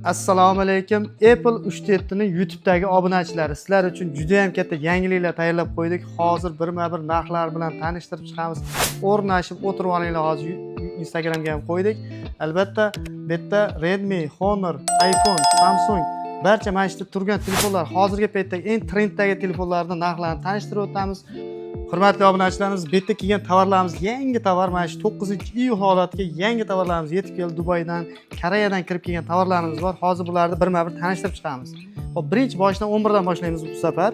Assalomu alaykum, Apple 3.7 ni YouTube'dagi obunachilari, sizlar uchun juda ham katta yangiliklar tayyorlab qo'ydik. Hozir birma-bir narxlar bilan tanishtirib chiqamiz. O'rnashib o'tirib olinglar, hozir Instagramga ham qo'ydik. Albatta, bu yerda Redmi, Honor, iPhone, Samsung, barcha mana shu yerda turgan telefonlar, hozirgi paytda eng trenddagi telefonlarni narxlarini tanishtirib o'tamiz. Hurmatli obunachilarimiz, bu yerda kelgan tovarlarimiz yangi tovar, mana shu 9 iyul holatiga yangi tovarlarimiz yetib keldi. Dubaydan, Koreyadan kirib kelgan tovarlarimiz bor. Hozir bularni birma-bir tanishtirib chiqamiz. Xo'p, birinchi boshidan 11 dan boshlaymiz bu safar.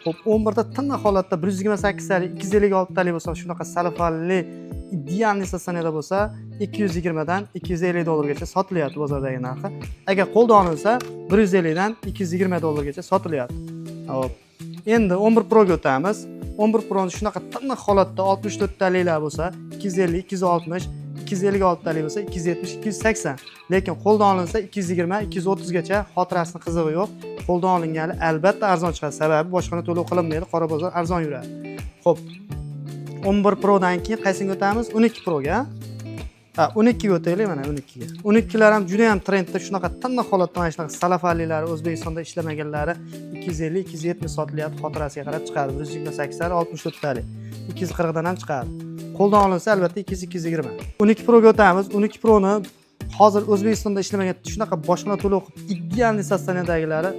Xo'p, 11 da tiniq holatda 128 talik, 256 talik bo'lsa, shunaqa salafanli идеальный состояние da bo'lsa, 220 dan 250 dollargacha sotilyapti bozordagi narxi. Agar qo'lda olinsa, 150 dan 220 dollargacha sotilyapti. Xo'p, endi 11 Pro ga o'tamiz. 11 Pro'ni shunaqa tiniq holatda 64 taliklar bo'lsa, 250, 260, 256 talik bo'lsa, 270, 280. Lekin qo'ldan olinsa, 220, 230 gacha, xotirasini qizig'i yo'q. Qo'ldan olingani albatta arzon chiqadi. Sababi bojxona to'lov qilinmaydi, qora bozor arzon yuradi. Xo'p, 11 Prodan keyin qaysiga o'tamiz? 12 Proga. Ha, 12 ga o'taylik, mana 12 ga. 12lar ham juda ham trendda, shunaqa tiniq holatda mana shunaqa salafalilari, O'zbekistonda ishlamaganlari 250, 270 sotilyapti, xotirasiga qarab chiqadi. 128 talik, 64 talik. 240 dan ham chiqadi. Qo'ldan olinsa, albatta 200, 220. 12 Proga o'tamiz. 12 Proni hozir O'zbekistonda ishlamagan, shunaqa bojxona to'lov qilib идеальный состояние dagilari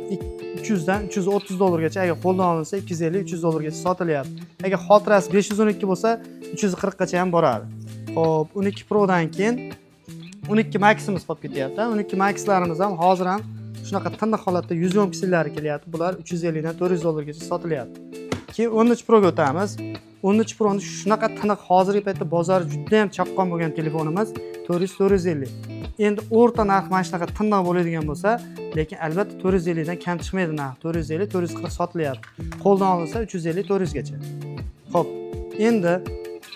300 dan 330 dollargacha, agar qo'ldan olinsa, 250, 300 dollargacha sotilyapti. Agar xotirasi 512 bo'lsa, 340 gacha ham boradi. Xo'p, 12 Prodan keyin 12 Max'imiz qolib ketyapti. 12 Max'larimiz ham hozir ham shunaqa tiniq holatda 100 yonkisillari kelyapti. Bular 350 dan 400 dollargacha sotilyapti. Keyin 13 Proga o'tamiz. 13 Proni shunaqa tiniq, hozirgi paytda bozor juda ham chaqqon bo'lgan telefonimiz 400, 450. Endi o'rta narx mana shunaqa tiniq bo'ladigan bo'lsa, lekin albatta 450 dan kam chiqmaydi narx. 450, 440 sotilyapti. Qo'ldan olinsa, 350, 400 gacha. Xo'p, endi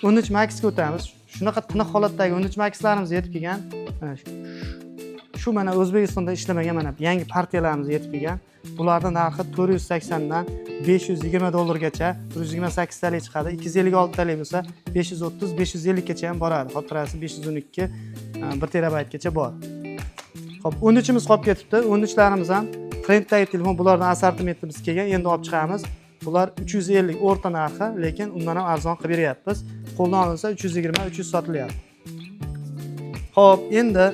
13 Maxga o'tamiz. Shunaqa tiniq holatdagi 13 Maxlarimiz yetib kelgan. Mana shu mana O'zbekistonda ishlamagan mana yangi partiyalarimiz yetib kelgan. Bularning narxi 480 dan 520 dollargacha, 128 talik chiqadi. 256 talik bo'lsa, 530, 550 gacha ham boradi. Xotirasi 512, 1 terabaytgacha bor. Xo'p, 13imiz qolib ketibdi. 13larimiz ham trenddagi telefon, bulardan assortimentimiz kelgan, endi olib chiqamiz. Bular 350 o'rta narxi, lekin undan ham arzon qilib beryapmiz. Qo'ldan olinsa, 320, 300 sotilyapti. Xo'p, endi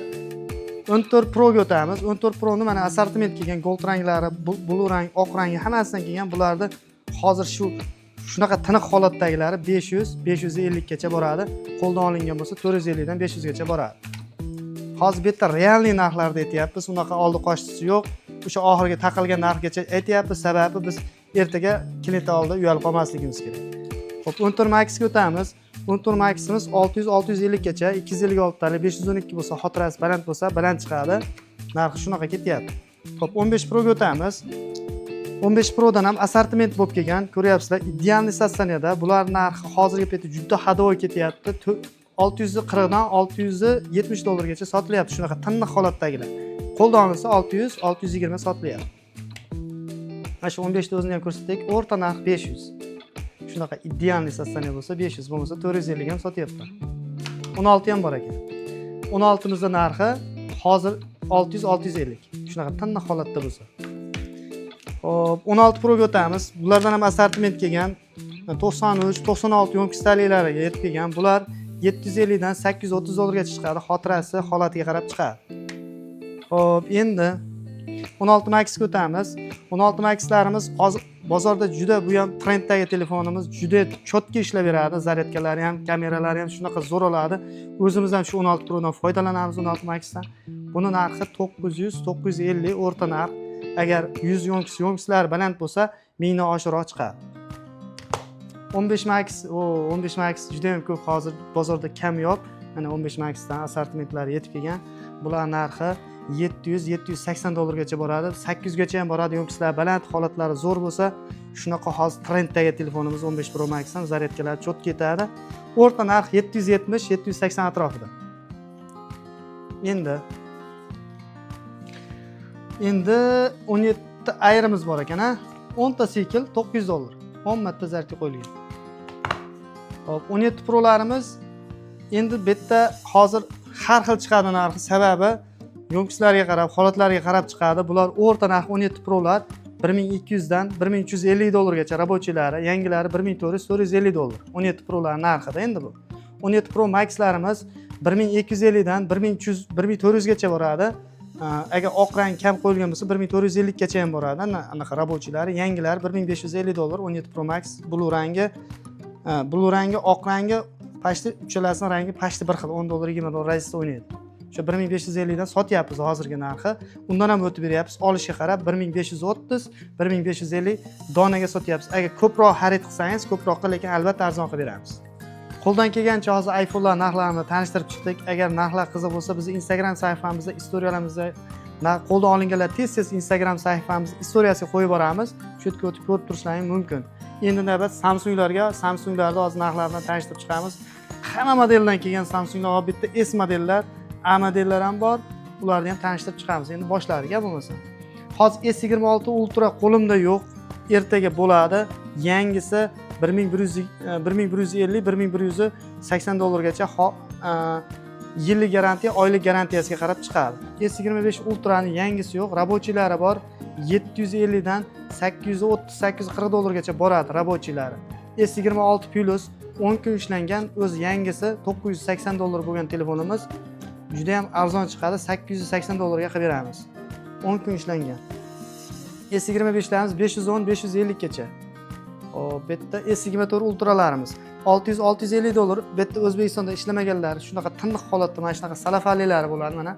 14 Pro ga o'tamiz. 14 Pro ni mana assortiment kelgan, gold ranglari, blue rang, oq rangi, hammasidan kelgan. Bularni hozir shu shunaqa tiniq holatdagilari 500, 550 gacha boradi. Qo'ldan olingan bo'lsa, 450 dan 500 gacha boradi. Hozir bu yerda реальный narxlarda aytyapmiz, unaqa oldi qochdisi yo'q. O'sha oxirgi taqilgan narxgacha aytyapmiz, sababi biz ertaga klient oldida uyalib qolmasligimiz kerak. Xo'p, 14 Maxga o'tamiz. 14 Maximiz 600, 650 gacha, 256 talik, 512 bo'lsa, xotirasi baland bo'lsa, baland chiqadi. Narxi shunaqa ketyapti. Xo'p, 15 Pro ga o'tamiz. 15 Prodan ham assortiment bo'lib kelgan. Ko'ryapsizlar, идеальный состояние da. Bular narxi hozirgi paytda juda ходовой ketyapti. 640 dan 670 dollargacha sotilyapti shunaqa tiniq holatdagilar. Qo'ldan olinsa, 600, 620 sotilyapti. Mana shu 15 ta o'zini ham ko'rsatdik. O'rta narx 500. Shunaqa идеальный состояние bo'lsa 500, bo'lmasa 450 ham sotyapti. 16 ham bor ekan. 16 mizda narxi hozir 600, 650. Shunaqa tiniq holatda bo'lsa. Xo'p, 16 Pro ga o'tamiz. Bulardan ham assortiment kelgan. 93, 96 ёмкость taliklariga yetib kelgan. Bular 750 dan 830 dollargacha chiqadi. Xotirasi, holatiga qarab chiqadi. Xo'p, endi 16 Maxga o'tamiz. 16 Maxlarimiz hozir bozorda juda, bu ham trenddagi telefonimiz, juda чётко ishlab beradi. Zaryadkalari ham, kameralari ham shunaqa zo'r oladi. O'zimiz ham shu 16 Prodan foydalanamiz, 16 Maxdan. Buni narxi 900, 950 o'rta narx. Agar 100 ёмкость, ёмкость lari baland bo'lsa, 1000 dan oshiqroq chiqadi. 15 Max, o 15 Max juda ham ko'p, hozir bozorda kamyob. Mana 15 Maxdan assortimentlari yetib kelgan. Bular narxi 700, 780 dollargacha boradi. 800 gacha ham boradi. Ёмкость lar baland, holatlari zo'r bo'lsa, shunaqa hozir trenddagi telefonimiz 15 Pro Max ham zaryadkalari чётко ketadi. O'rta narx 770, 780 atrofida. Endi 17 Airimiz bor ekan, a? 10 ta sikl 900 dollar. 10 marta zaryadka qo'yilgan. Xo'p, 17 Prolarimiz endi bu yerda hozir har xil chiqadi narxi, sababi Ёмкость lariga qarab, holatlariga qarab chiqadi. Bular o'rta narxi 17 Prolar 1200 dan 1350 dollargacha рабочий lari, yangilari 1400, 450 dollar. 17 Prolar narxida endi bu. 17 Pro Maxlarimiz 1250 dan 1300, 1400 gacha boradi. Agar oq rang kam qo'yilgan bo'lsa, 1450 gacha ham boradi. Ana anaqa рабочий lari, yangilari 1550 dollar 17 Pro Max blue rangi, blue rangi, oq rangi почти uchalasini rangi почти bir xil, 10 dollar, 20 dollar разница o'ynaydi. O'sha 1550 dan sotyapmiz hozirgi narxi. Undan ham o'tib beryapmiz. Olishga qarab 1530, 1550 donaga sotyapmiz. Agar ko'proq xarid qilsangiz, ko'proqqa, lekin albatta arzon qilib beramiz. Qo'ldan kelgancha hozir iPhone'lar narxlarini tanishtirib chiqdik. Agar narxlar qiziq bo'lsa, bizni Instagram sahifamizda, istoriyalarimizda qo'ldan olinganlar tez-tez Instagram sahifamiz istoriyasiga qo'yib boramiz. Shu yerga o'tib ko'rib turishlaring mumkin. Endi navbat Samsunglarga. Samsunglarni hozir narxlarini tanishtirib chiqamiz. Hamma modeldan kelgan Samsunglar, hop, bitta S modellar, A modellar ham bor. Ularni ham tanishtirib chiqamiz. Endi boshladik, bo'lmasa. Hozir S26 Ultra qo'limda yo'q. Ertaga bo'ladi. Yangisi 1100, 1150, 1180 dollargacha yillik garantiya, oylik garantiyasiga qarab chiqadi. S25 Ultrani yangisi yo'q, рабочий lari bor. 750 dan 830, 840 dollargacha boradi рабочий lari. S26 Plus 10 kun ishlangan, o'zi yangisi 980 dollar bo'lgan telefonimiz juda ham arzon chiqadi, 880 dollarga qilib beramiz. 10 kun ishlangan. S25larimiz 510, 550 gacha. Hop, bu yerda S24 Ultralarimiz 600, 650 dollar. Bu yerda O'zbekistonda ishlamaganlar shunaqa tiniq holatda, mana shunaqa salafalilari bo'ladi, mana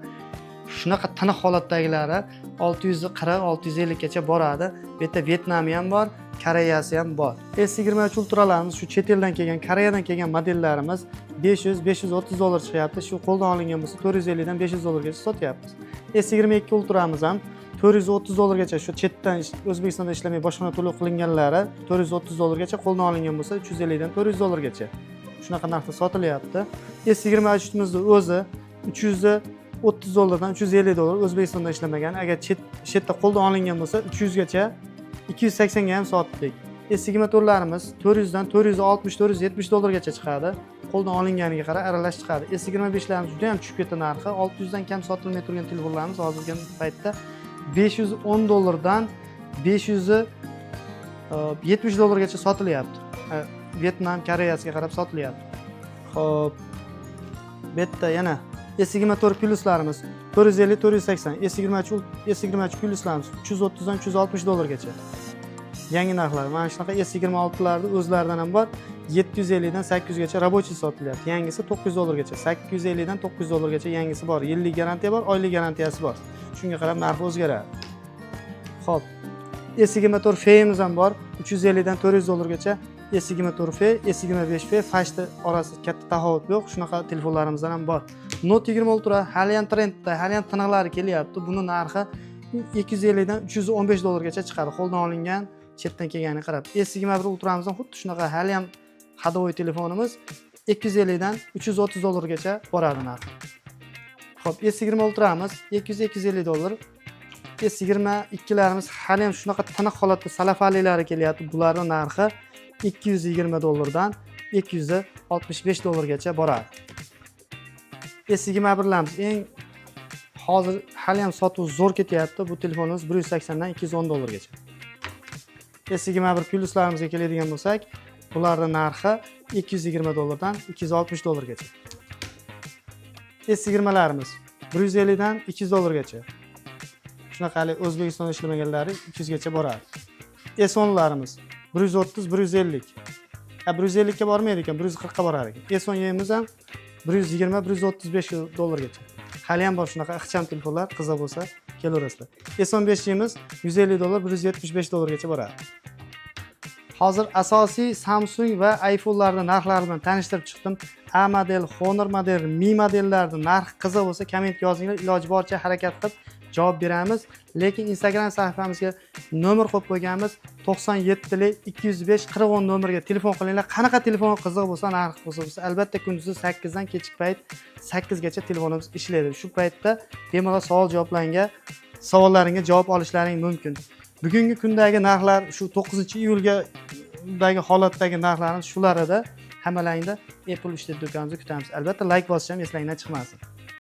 shunaqa tiniq holatdagilari 640, 650 gacha boradi. Bu yerda Vyetnami ham bor, Koreyasi ham bor. S23 Ultralarimiz shu chet eldan kelgan, Koreyadan kelgan modellarimiz 500, 530 dollar chiqyapti. Shu qo'ldan olingan bo'lsa, 450 dan 500 dollargacha sotyapmiz. S22 Ultramiz ham 430 dollargacha, shu chetdan O'zbekistonda ishlamay bojxona to'lov qilinganlari 430 dollargacha, qo'ldan olingan bo'lsa 350 dan 400 dollargacha. Shunaqa narxda sotilyapti. S23imizni o'zi 330 dollardan 350 dollar O'zbekistonda ishlamagan. Agar chet chetda qo'ldan olingan bo'lsa, 300 gacha, 280 ga ham sotdik. S24larimiz 400 dan 460, 470 dollargacha chiqadi. Qo'ldan olinganiga qarab aralash chiqadi. S25larimiz juda ham tushib ketdi narxi. 600 dan kam sotilmay turgan telefonlarimiz hozirgi paytda 510 dollardan 570 dollargacha sotilyapti. Vyetnam, Koreyasiga qarab sotilyapti. Xo'p. Bu yerda yana S24 pluslarimiz 450, 480, S23, S23 pluslarimiz 330 dan 360 dollargacha. Yangi narxlar. Mana shunaqa S26larni o'zlaridan ham bor. 750 dan 800 gacha рабочий sotilyapti. Yangisi 900 dollargacha. 850 dan 900 dollargacha yangisi bor. Yillik garantiya bor, oylik garantiyasi bor. Shunga qarab narxi o'zgaradi. Xo'p. S24 FE'miz ham bor. 350 dan 400 dollargacha. S24 FE, S25 FE почти orasida katta tafovut yo'q. Shunaqa telefonlarimizdan ham bor. Note 20 Ultra hali ham trendda, hali ham tiniqlari kelyapti. Buni narxi 250 dan 315 dollargacha chiqadi. Qo'ldan olingan, chetdan kelganiga qarab. S21 Ultramizdan xuddi shunaqa hali ham ходовой telefonimiz 250 dan 330 dollargacha boradi narxi. Xo'p, S20 Ultramiz 200, 250 dollar. S22larimiz hali ham shunaqa tiniq holatda salafalilari kelyapti. Bularning narxi 220 dollardan 265 dollargacha boradi. S21larimiz eng hozir hali ham sotuv zo'r ketyapti. Bu telefonimiz 180 dan 210 dollargacha. S21 pluslarimizga keladigan bo'lsak, bularning narxi 220 dollardan 260 dollargacha. S20larimiz 150 dan 200 dollargacha. Shunaqa hali O'zbekistonda ishlamaganlari 200 gacha boradi. S10larimiz 130, 150. Ha, 150 ga bormaydi ekan, 140 ga borar ekan. S10 ham 120, 135 dollargacha. Hali ham bor shunaqa ixcham telefonlar, qiziq bo'lsa kelaverasizlar. S15imiz 150 dollar, 175 dollargacha boradi. Hozir asosiy Samsung va iPhone'larni narxlari bilan tanishtirib chiqdim. A model, Honor model, Mi modellarni narxi qiziq bo'lsa, kommentga yozinglar, iloji boricha harakat qilib javob beramiz. Lekin Instagram sahifamizga nomer qo'yib qo'yganmiz. 97 205 40 nomerga telefon qilinglar. Qanaqa telefon qiziq bo'lsa, narxi qiziq bo'lsa, albatta kunduzi 8 dan kechki payt 8 gacha telefonimiz ishlaydi. Shu paytda bemalol savol javoblarga, savollaringga javob olishlaring mumkin. Bugungi kundagi narxlar shu 9 iyulga dagi holatdagi narxlarimiz shular edi. Hammalaringni Apple 3D do'konimizda kutamiz. Albatta layk bosish ham eslaringdan chiqmasin.